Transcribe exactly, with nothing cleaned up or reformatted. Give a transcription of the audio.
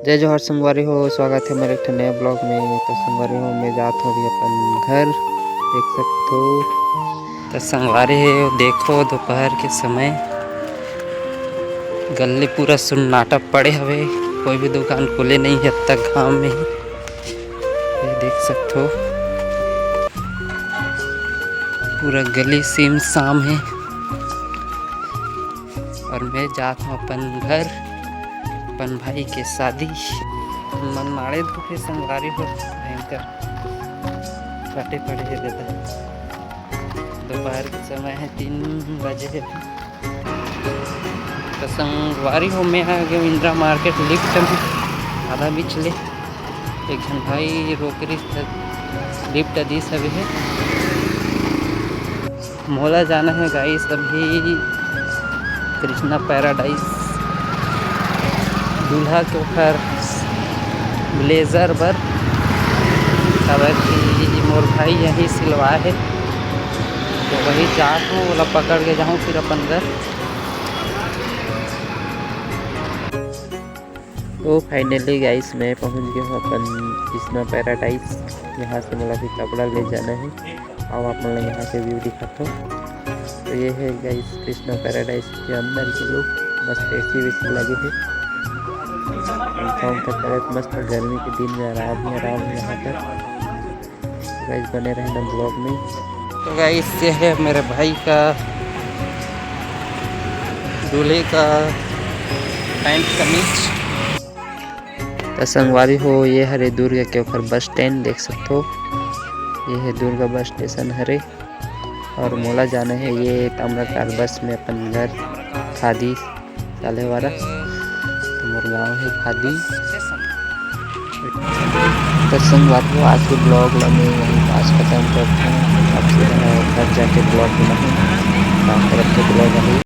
जय जोहार संगवारी हो, स्वागत हे मोर एक ठन नया vlog में। तो संगवारी हो, मैं जात हों अभी अपन घर, देख सकथो। तो संगवारी हो, देखो दोपहर के समय, गली पूरा सन्नाटा पड़े हवे, कोई भी दुकान खुले नहीं हे अब तक गांव में। ये देख सकथो, पूरा गली सीम साम हे। और मैं जात हों अपन घर, अपन भाई के शादी। मन माड़े दुखे संगवारी हो, भयंकर फटे पड़े हे दादा। दोपहर के समय हे, तीन बजे हे। तो संगवारी हो, मैं आ गेंव इंदिरा मार्केट लिफ्ट में, आधा बीच ले एक झन भाई रोकरिस, लिफ्ट दिस हवे हे। मोला जाना हे गाइस अभी कृष्णा पैराडाइज, दूल्हा के ओखर ब्लेजर बर, काबर कि मोर भाई यहीं सिलवा हे, तो वही जात हों, ओला पकड़ के जाहूँ फिर अपन घर। तो finally गाइस, मैं पहुंच गया हूँ अपन कृष्णा पैराडाइज। यहाँ से मोला भी कपड़ा ले जाना हे। अब आप मन ला यहाँ के व्यू दिखाता हूँ। तो ये हे गाइस कृष्णा पैराडाइज के अंदर के लुक, मस्त एसी वेसी लगे हे। पंखा उंखा चलत, मस्त गर्मी के दिन में आराम ही आराम हे यहाँ पर। गाइस बने रहना vlog में। तो गाइस ये हे मेरे भाई का, दूल्हे का पैंट कमीज। तो संगवारी हो, ये हरे दुर्ग के ओखर बस स्टैंड देख सकथो। ये हे दुर्ग बस स्टेशन हरे और मोला जाना हे ये ताम्रकार बस में अपन घर खादी चाले वाला। तो मोर गाँव हे खादी। तो संगवारी हो, आज के vlog ला मैं यहीं पास खत्म करता हूँ। अब फिर घर जाके vlog बनाऊँ, काम तरफ के vlog अभी।